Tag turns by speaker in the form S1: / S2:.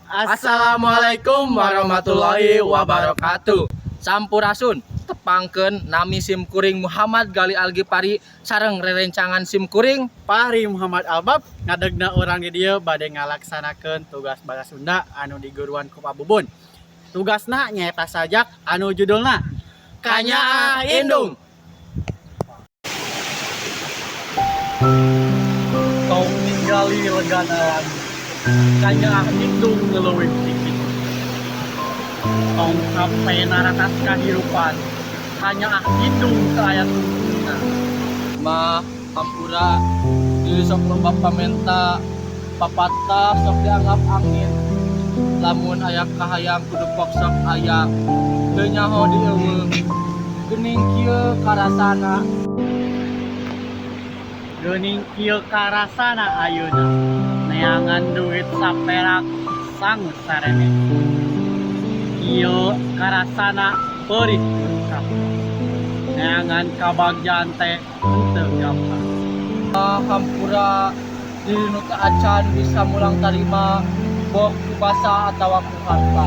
S1: Assalamualaikum warahmatullahi wabarakatuh. Sampurasun, tepangkeun nami sim kuring Muhammad Gali Algipari sareng rerencangan sim kuring
S2: Fahri Muhammad Albab. Ngadegna urang di dieu bade ngalaksanakeun tugas bahasa Sunda anu diguruan ku Pak Bubun. Tugasna nyaeta sajak anu judulna
S1: Kanyaah Indung.
S2: Tong ningali legana langit, kanyaah indung leuwih ti kitu. Tong sampe naratas kahirupan, kanyaah indung teu aya tungtungna.
S1: Mah hampura, diri sok loba pamenta, papatah sok dianggap angin. Lamun aya kahayang kudu pok sok aya, teu nyaho di euweuh. Geuning kieu karasana.
S2: Geuning kieu karasana ayeuna, neangan duit saperak sangu sarene. Kieu karasana peurih lengkap, neangan kabagjaan teh henteu gampang.
S1: Mah hampura, diri nu teu acan bisa mulang tarima, boh ku basa atawa ku harta.